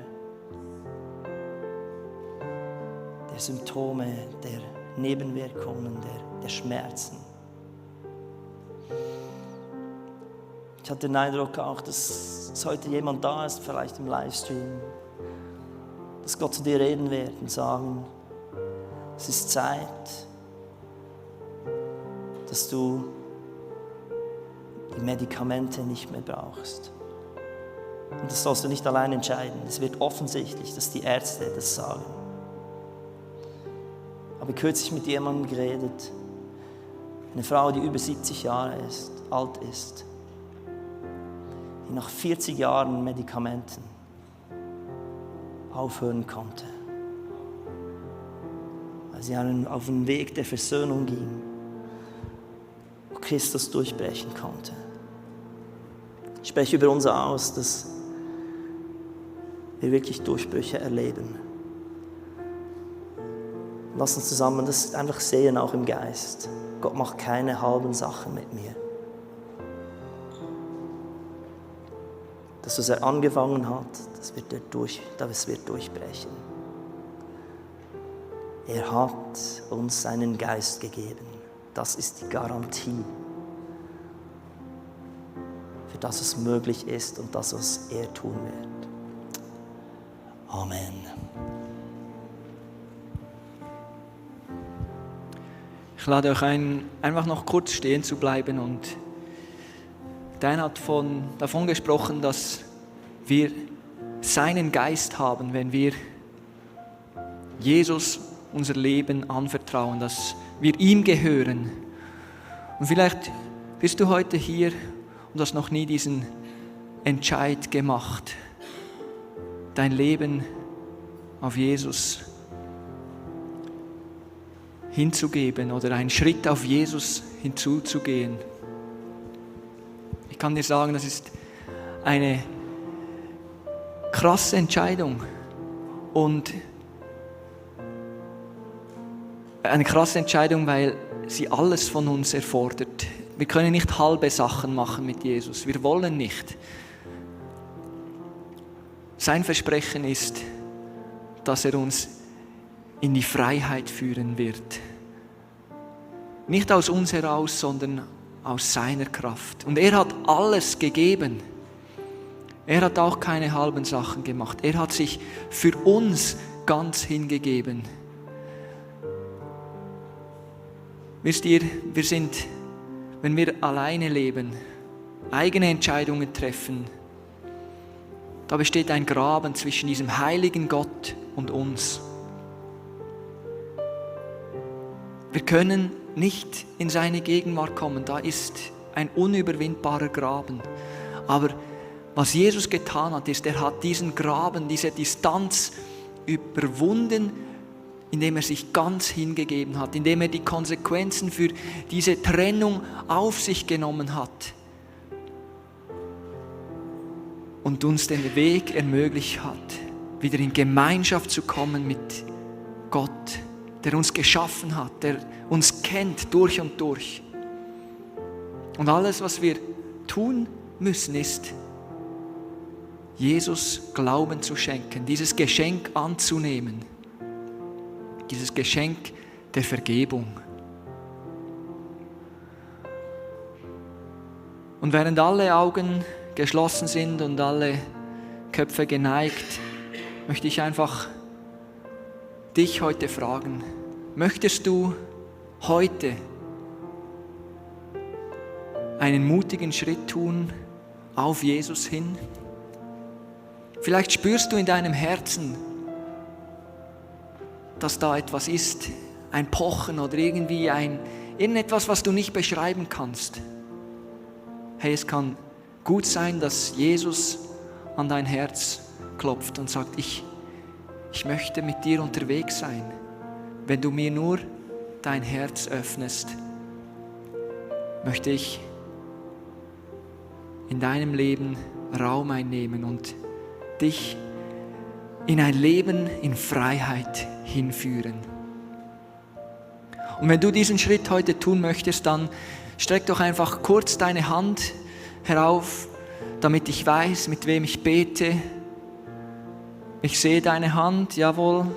der Symptome, der Nebenwirkungen, der Schmerzen. Ich hatte den Eindruck auch, dass heute jemand da ist, vielleicht im Livestream, dass Gott zu dir reden wird und sagen, es ist Zeit, dass du die Medikamente nicht mehr brauchst. Und das sollst du nicht allein entscheiden. Es wird offensichtlich, dass die Ärzte das sagen. Aber kürzlich mit jemandem geredet, eine Frau, die über 70 Jahre alt ist, die nach 40 Jahren Medikamenten aufhören konnte, weil sie auf den Weg der Versöhnung ging, wo Christus durchbrechen konnte. Ich spreche über uns aus, dass wir wirklich Durchbrüche erleben. Lass uns zusammen das einfach sehen, auch im Geist. Gott macht keine halben Sachen mit mir. Das, was er angefangen hat, das wird durchbrechen. Er hat uns seinen Geist gegeben. Das ist die Garantie für das, was möglich ist und das, was er tun wird. Amen. Ich lade euch ein, einfach noch kurz stehen zu bleiben. Und Dan hat davon gesprochen, dass wir seinen Geist haben, wenn wir Jesus unser Leben anvertrauen, dass wir ihm gehören. Und vielleicht bist du heute hier und hast noch nie diesen Entscheid gemacht, dein Leben auf Jesus hinzugeben oder einen Schritt auf Jesus hinzuzugehen. Ich kann dir sagen, das ist eine krasse Entscheidung und eine krasse Entscheidung, weil sie alles von uns erfordert. Wir können nicht halbe Sachen machen mit Jesus. Wir wollen nicht. Sein Versprechen ist, dass er uns in die Freiheit führen wird. Nicht aus uns heraus, sondern aus seiner Kraft. Und er hat alles gegeben. Er hat auch keine halben Sachen gemacht. Er hat sich für uns ganz hingegeben. Wisst ihr, wir sind, wenn wir alleine leben, eigene Entscheidungen treffen, da besteht ein Graben zwischen diesem heiligen Gott und uns. Wir können nicht in seine Gegenwart kommen, da ist ein unüberwindbarer Graben. Aber was Jesus getan hat, ist, er hat diesen Graben, diese Distanz überwunden, indem er sich ganz hingegeben hat, indem er die Konsequenzen für diese Trennung auf sich genommen hat und uns den Weg ermöglicht hat, wieder in Gemeinschaft zu kommen mit Gott, der uns geschaffen hat, der uns kennt durch und durch. Und alles, was wir tun müssen, ist, Jesus Glauben zu schenken, dieses Geschenk anzunehmen, dieses Geschenk der Vergebung. Und während alle Augen geschlossen sind und alle Köpfe geneigt, möchte ich einfach dich heute fragen, möchtest du heute einen mutigen Schritt tun auf Jesus hin? Vielleicht spürst du in deinem Herzen, dass da etwas ist, ein Pochen oder irgendwie irgendetwas, was du nicht beschreiben kannst. Hey, es kann gut sein, dass Jesus an dein Herz klopft und sagt, ich möchte mit dir unterwegs sein, wenn du mir nur dein Herz öffnest, möchte ich in deinem Leben Raum einnehmen und dich in ein Leben in Freiheit hinführen. Und wenn du diesen Schritt heute tun möchtest, dann streck doch einfach kurz deine Hand herauf, damit ich weiß, mit wem ich bete. Ich sehe deine Hand, jawohl.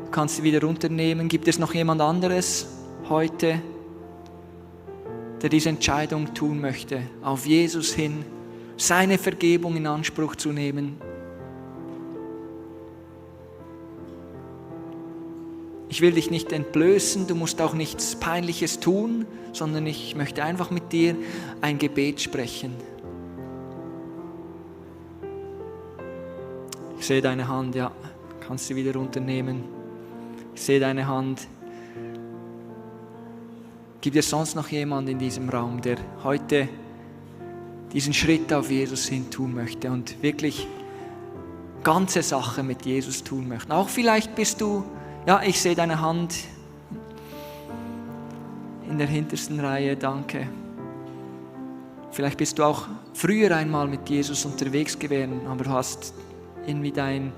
Du kannst sie wieder runternehmen. Gibt es noch jemand anderes heute, der diese Entscheidung tun möchte, auf Jesus hin, seine Vergebung in Anspruch zu nehmen? Ich will dich nicht entblößen, du musst auch nichts Peinliches tun, sondern ich möchte einfach mit dir ein Gebet sprechen. Ich sehe deine Hand, ja, kannst sie wieder runternehmen. Ich sehe deine Hand. Gibt es sonst noch jemanden in diesem Raum, der heute diesen Schritt auf Jesus hin tun möchte und wirklich ganze Sache mit Jesus tun möchte? Auch vielleicht bist du, ja, ich sehe deine Hand in der hintersten Reihe, danke. Vielleicht bist du auch früher einmal mit Jesus unterwegs gewesen, aber du hast irgendwie deine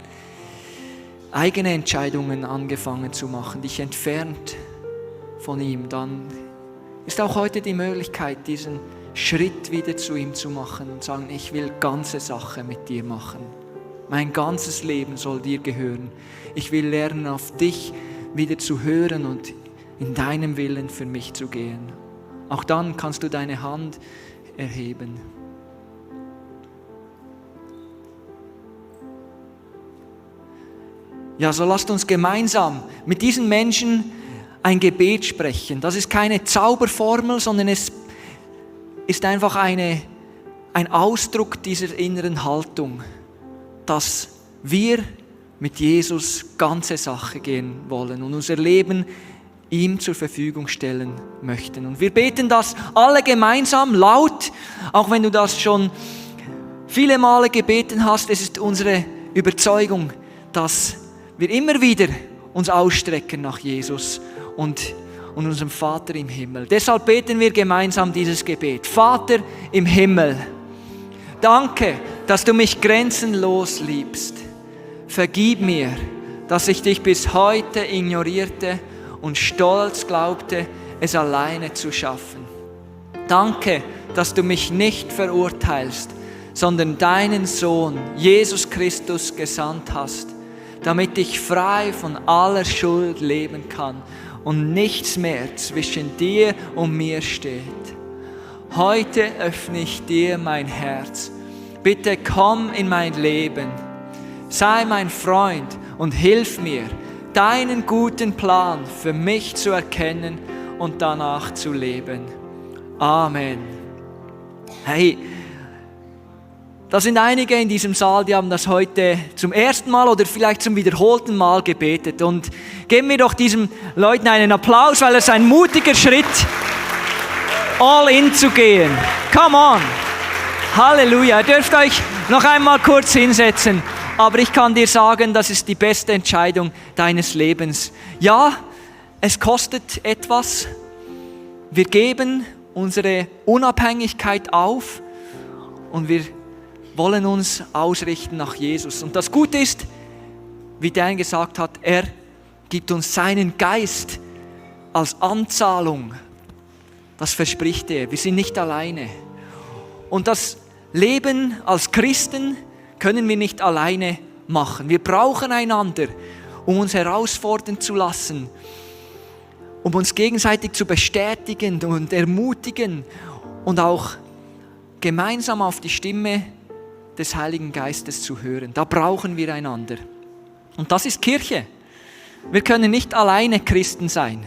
eigene Entscheidungen angefangen zu machen, dich entfernt von ihm. Dann ist auch heute die Möglichkeit, diesen Schritt wieder zu ihm zu machen und sagen, ich will ganze Sache mit dir machen. Mein ganzes Leben soll dir gehören. Ich will lernen, auf dich wieder zu hören und in deinem Willen für mich zu gehen. Auch dann kannst du deine Hand erheben. Ja, so lasst uns gemeinsam mit diesen Menschen ein Gebet sprechen. Das ist keine Zauberformel, sondern es ist einfach ein Ausdruck dieser inneren Haltung, dass wir mit Jesus ganze Sache gehen wollen und unser Leben ihm zur Verfügung stellen möchten. Und wir beten das alle gemeinsam, laut, auch wenn du das schon viele Male gebeten hast. Es ist unsere Überzeugung, dass wir immer wieder uns ausstrecken nach Jesus und unserem Vater im Himmel. Deshalb beten wir gemeinsam dieses Gebet. Vater im Himmel, danke, dass du mich grenzenlos liebst. Vergib mir, dass ich dich bis heute ignorierte und stolz glaubte, es alleine zu schaffen. Danke, dass du mich nicht verurteilst, sondern deinen Sohn, Jesus Christus, gesandt hast, damit ich frei von aller Schuld leben kann und nichts mehr zwischen dir und mir steht. Heute öffne ich dir mein Herz. Bitte komm in mein Leben. Sei mein Freund und hilf mir, deinen guten Plan für mich zu erkennen und danach zu leben. Amen. Hey, da sind einige in diesem Saal, die haben das heute zum ersten Mal oder vielleicht zum wiederholten Mal gebetet. Und geben wir doch diesen Leuten einen Applaus, weil es ein mutiger Schritt, all in zu gehen. Come on. Halleluja. Ihr dürft euch noch einmal kurz hinsetzen. Aber ich kann dir sagen, das ist die beste Entscheidung deines Lebens. Ja, es kostet etwas. Wir geben unsere Unabhängigkeit auf und wir wollen uns ausrichten nach Jesus. Und das Gute ist, wie Dan gesagt hat, er gibt uns seinen Geist als Anzahlung. Das verspricht er. Wir sind nicht alleine. Und das Leben als Christen können wir nicht alleine machen. Wir brauchen einander, um uns herausfordern zu lassen, um uns gegenseitig zu bestätigen und ermutigen und auch gemeinsam auf die Stimme des Heiligen Geistes zu hören. Da brauchen wir einander. Und das ist Kirche. Wir können nicht alleine Christen sein.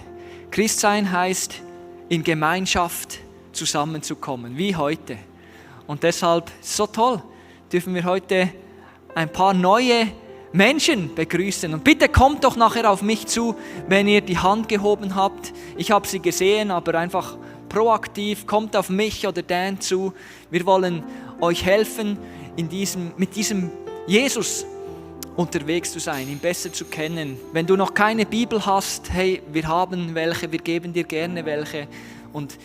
Christsein heißt, in Gemeinschaft zusammenzukommen, wie heute. Und deshalb ist es so toll, dürfen wir heute ein paar neue Menschen begrüßen. Und bitte kommt doch nachher auf mich zu, wenn ihr die Hand gehoben habt. Ich habe sie gesehen, aber einfach proaktiv, kommt auf mich oder Dan zu. Wir wollen euch helfen, mit diesem Jesus unterwegs zu sein, ihn besser zu kennen. Wenn du noch keine Bibel hast, hey, wir haben welche, wir geben dir gerne welche und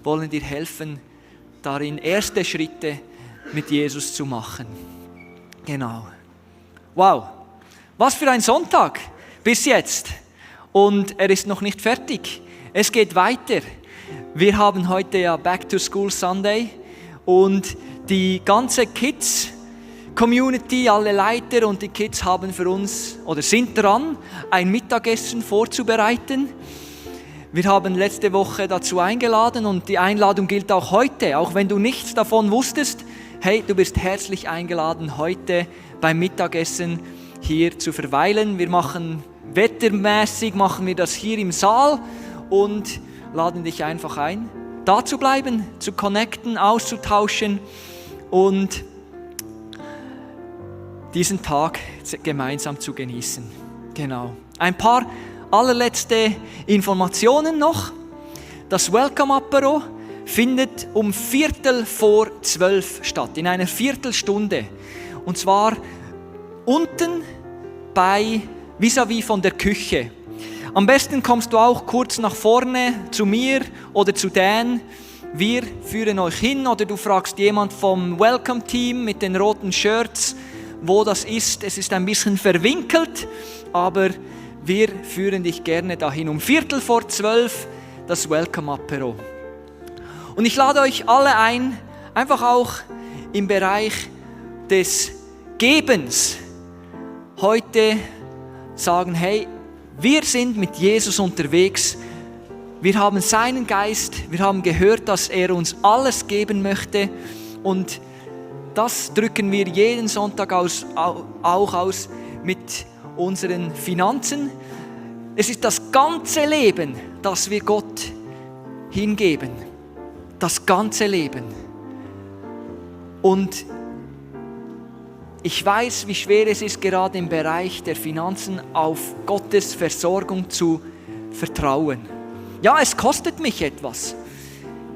wollen dir helfen, darin erste Schritte mit Jesus zu machen. Genau. Wow, was für ein Sonntag bis jetzt. Und er ist noch nicht fertig. Es geht weiter. Wir haben heute ja Back to School Sunday und die ganze Kids-Community, alle Leiter und die Kids haben für uns oder sind dran, ein Mittagessen vorzubereiten. Wir haben letzte Woche dazu eingeladen und die Einladung gilt auch heute. Auch wenn du nichts davon wusstest, hey, du bist herzlich eingeladen, heute beim Mittagessen hier zu verweilen. Wettermäßig machen wir das hier im Saal und laden dich einfach ein, da zu bleiben, zu connecten, auszutauschen und diesen Tag gemeinsam zu genießen. Genau. Ein paar allerletzte Informationen noch. Das Welcome-Apero findet um 11:45 statt, in einer Viertelstunde. Und zwar unten vis-à-vis von der Küche. Am besten kommst du auch kurz nach vorne zu mir oder zu Dan. Wir führen euch hin oder du fragst jemand vom Welcome-Team mit den roten Shirts, wo das ist. Es ist ein bisschen verwinkelt, aber wir führen dich gerne dahin. Um 11:45 das Welcome-Apero. Und ich lade euch alle ein, einfach auch im Bereich des Gebens heute sagen, hey, wir sind mit Jesus unterwegs. Wir haben seinen Geist, wir haben gehört, dass er uns alles geben möchte und das drücken wir jeden Sonntag auch aus mit unseren Finanzen. Es ist das ganze Leben, das wir Gott hingeben. Das ganze Leben. Und ich weiß, wie schwer es ist, gerade im Bereich der Finanzen auf Gottes Versorgung zu vertrauen. Ja, es kostet mich etwas.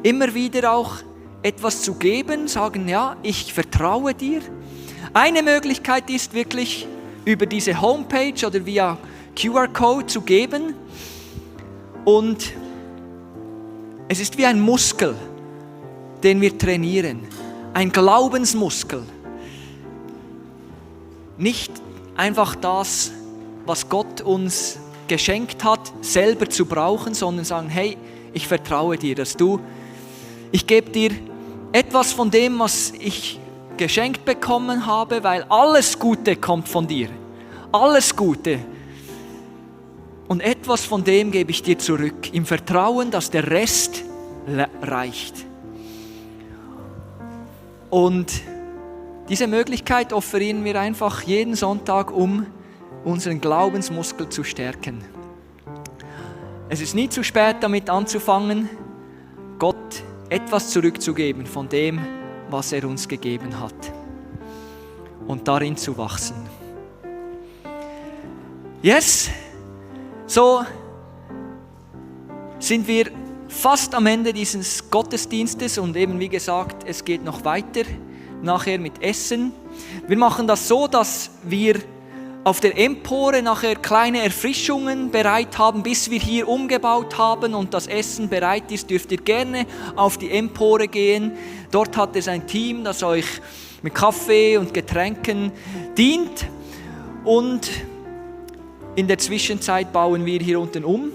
Immer wieder auch etwas zu geben, sagen, ja, ich vertraue dir. Eine Möglichkeit ist wirklich, über diese Homepage oder via QR-Code zu geben. Und es ist wie ein Muskel, den wir trainieren. Ein Glaubensmuskel. Nicht einfach das, was Gott uns geschenkt hat, selber zu brauchen, sondern sagen, hey, ich vertraue dir, ich gebe dir etwas von dem, was ich geschenkt bekommen habe, weil alles Gute kommt von dir. Alles Gute. Und etwas von dem gebe ich dir zurück, im Vertrauen, dass der Rest reicht. Und diese Möglichkeit offerieren wir einfach jeden Sonntag, um unseren Glaubensmuskel zu stärken. Es ist nie zu spät, damit anzufangen, Gott etwas zurückzugeben von dem, was er uns gegeben hat und darin zu wachsen. Yes, so sind wir fast am Ende dieses Gottesdienstes und eben wie gesagt, es geht noch weiter. Nachher mit Essen. Wir machen das so, dass wir auf der Empore nachher kleine Erfrischungen bereit haben, bis wir hier umgebaut haben und das Essen bereit ist, dürft ihr gerne auf die Empore gehen. Dort hat es ein Team, das euch mit Kaffee und Getränken dient. Und in der Zwischenzeit bauen wir hier unten um.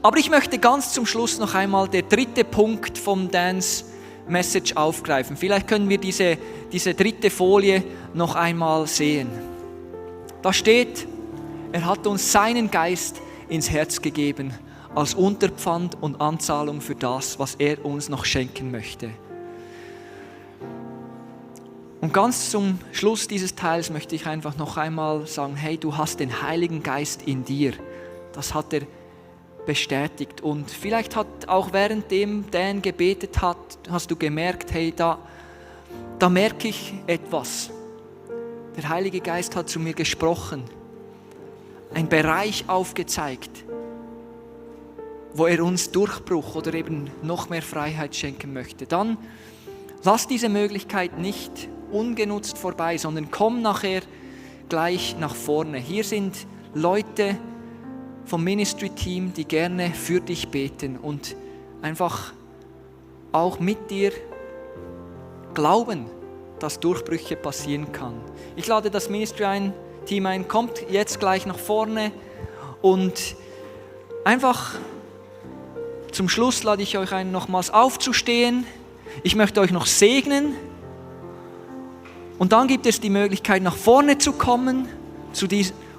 Aber ich möchte ganz zum Schluss noch einmal der dritte Punkt vom Dance Message aufgreifen. Vielleicht können wir diese dritte Folie noch einmal sehen. Da steht, er hat uns seinen Geist ins Herz gegeben, als Unterpfand und Anzahlung für das, was er uns noch schenken möchte. Und ganz zum Schluss dieses Teils möchte ich einfach noch einmal sagen, hey, du hast den Heiligen Geist in dir. Das hat er bestätigt. Und vielleicht hat auch währenddem Dan gebetet hat, hast du gemerkt, hey, da merke ich etwas. Der Heilige Geist hat zu mir gesprochen, einen Bereich aufgezeigt, wo er uns Durchbruch oder eben noch mehr Freiheit schenken möchte. Dann lass diese Möglichkeit nicht ungenutzt vorbei, sondern komm nachher gleich nach vorne. Hier sind Leute vom Ministry-Team, die gerne für dich beten und einfach auch mit dir glauben, dass Durchbrüche passieren kann. Ich lade das Ministry-Team ein, kommt jetzt gleich nach vorne und einfach zum Schluss lade ich euch ein, nochmals aufzustehen. Ich möchte euch noch segnen und dann gibt es die Möglichkeit, nach vorne zu kommen,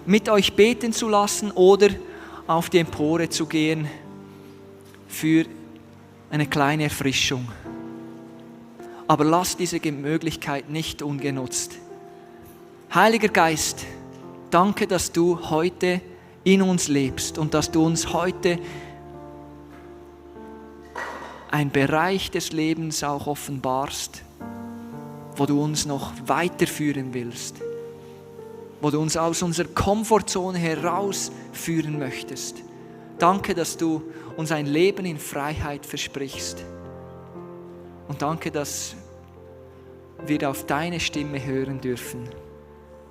mit euch beten zu lassen oder auf die Empore zu gehen für eine kleine Erfrischung. Aber lasst diese Möglichkeit nicht ungenutzt. Heiliger Geist, danke, dass du heute in uns lebst und dass du uns heute einen Bereich des Lebens auch offenbarst, wo du uns noch weiterführen willst, wo du uns aus unserer Komfortzone herausführen möchtest. Danke, dass du uns ein Leben in Freiheit versprichst. Und danke, dass wir auf deine Stimme hören dürfen.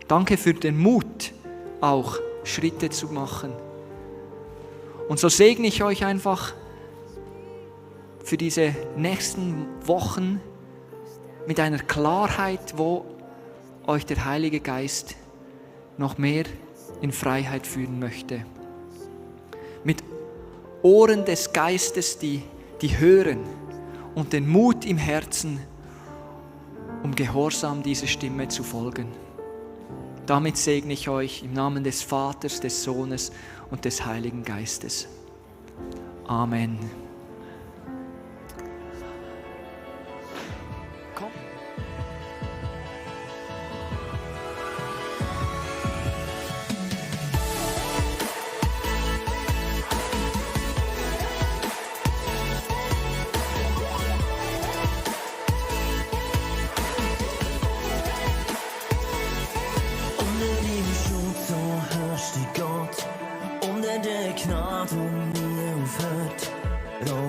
Danke für den Mut, auch Schritte zu machen. Und so segne ich euch einfach für diese nächsten Wochen mit einer Klarheit, wo euch der Heilige Geist noch mehr in Freiheit führen möchte. Mit Ohren des Geistes, die hören und den Mut im Herzen, um gehorsam dieser Stimme zu folgen. Damit segne ich euch im Namen des Vaters, des Sohnes und des Heiligen Geistes. Amen.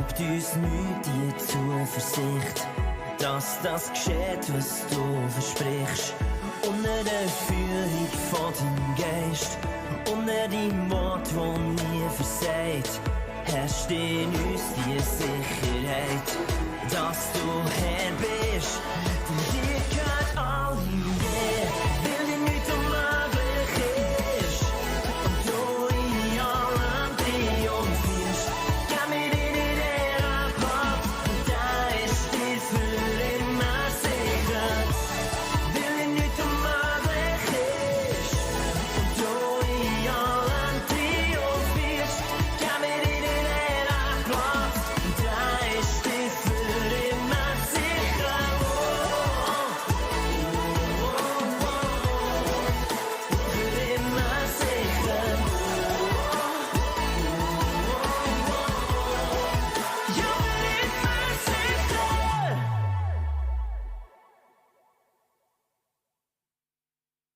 raubt uns nicht die Zuversicht, dass das geschieht, was du versprichst. Unter der Führung von deinem Geist, unter deinem Wort, das nie versagt, herrscht in uns die Sicherheit, dass du